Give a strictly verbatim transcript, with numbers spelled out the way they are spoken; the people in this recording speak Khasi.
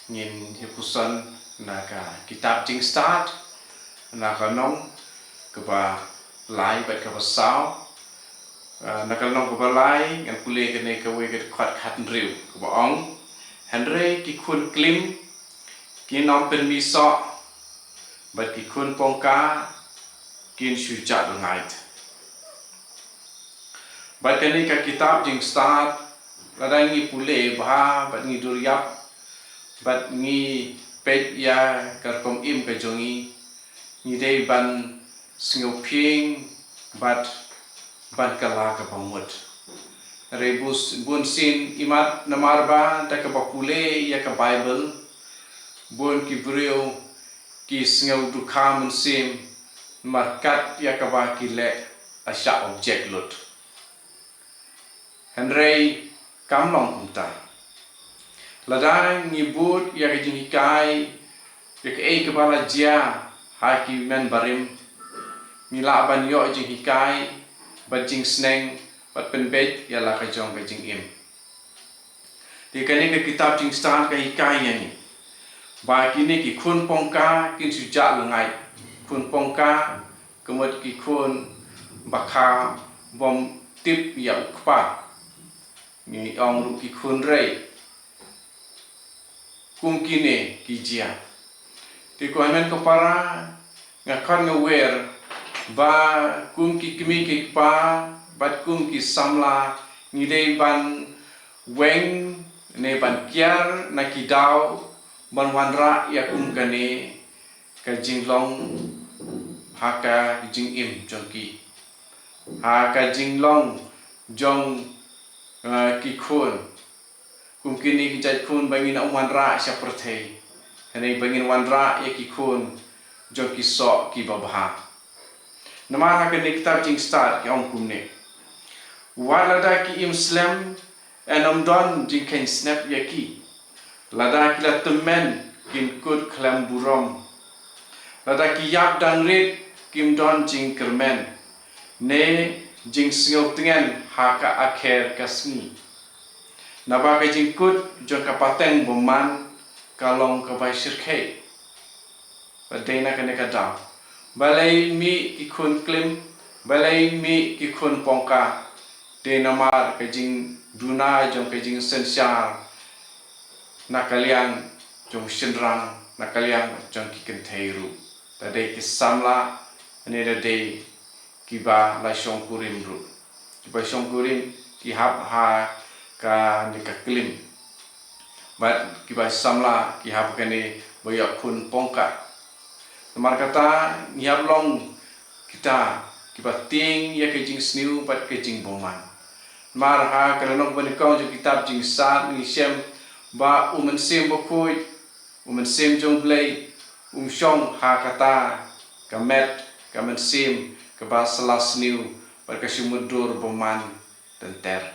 Ngin ïa puson na ka kitab Jingstad, na ka lynnong kaba lai bad kaba saw. Ah, na ka lynnong kaba lai, ngan pule kane kawei ka dkhot khathynriew, kaba ong: Hynrei ki khun klim kin ym pynmih soh, bad ki khun pongka kin shu jah lyngngaid. Bad kane ka kitab Jingstad, lada ngi pule bha, bad ngi dur ïap, bad ngi peit ïa ka rukom im ka jong ngi, ngi dei ban sngewphieng, bad ban kylla kaba mut. Hynrei bus-, bun sien imat namar ba da kaba pule ïa ka Baibl, bun ki briew ki sngew dukha mynsiem, namar kat ïa kaba ki leh, a shah object lut. Hynrei kam long kumta. Lada ngi bud ïa ka jinghikai ïa kaei kaba la jia ha ki mynbarim, ngi lah ban ïoh jinghikai, bad jingsneng, bad pynbeit ïa la ka jong ka jingim. Te kane ka kitab Jingstad ka hikai ïa ngi ba kine ki khun pongka kin shu jah lyngngaid. Khun pongka, ka mut ki khun ba kha, bym tip ïa u kpa. Ngi ong ruh ki khun rei. Kum kine ki jia. Te ko hynmen ko para, nga khot nga wer ba kum ki kmie ki kpa, bad kum ki samla, ngi dei ban weng ne ban kiar na ki daw ban wanrah ïa kum kane ka jinglong ha ka jingim jong ki, ha ka jinglong jong, eh, ki khun. Kum kine ki jait khun ba ngin ym wanrah sha pyrthei, hynrei ba ngin wanrah ïa ki khun jong ki soh kiba bha. Namar ha kane ka kitab Jingstad ki ong kumne: Wat lada ki im slem, yn ym don jingkheiñ snep ïa ki. Lada ki la tymmen, kin kut khlem burom. Lada ki ïap dang rit, kim don jingkyrmen ne jingsngew tngen ha ka akher ka sngi. Naba ka jingkut jong ka pateng bymman ka long kaba shyrkhei. Bad dei na kane ka daw, balei mih ki khun klim, balei mih ki khun pongka? Dei namar ka jingduna jong ka jingsynshar na ka liang jong shynrang, na ka liang jong ki kynthei ruh. Te dei ki samla ne te dei kiba la shongkurim ruh. Kiba shongkurim ki hap ha kane ka klim. Bad kiba samla ki hap ha kane ba ïoh khun pongka. Namar kata ngi hap long kita kiba tieng ïa ka jingsniew bad ka jingbymman. Namar ha ka lynnong banyngkong jong ka kitab Jingstad ngi shem ba U Mynsiem Bakhuid, U Mynsiem jong U Blei, um shong ha kata ka met, ka mynsiem kaba sla sniew bad ka shu mutdur bymman tynter.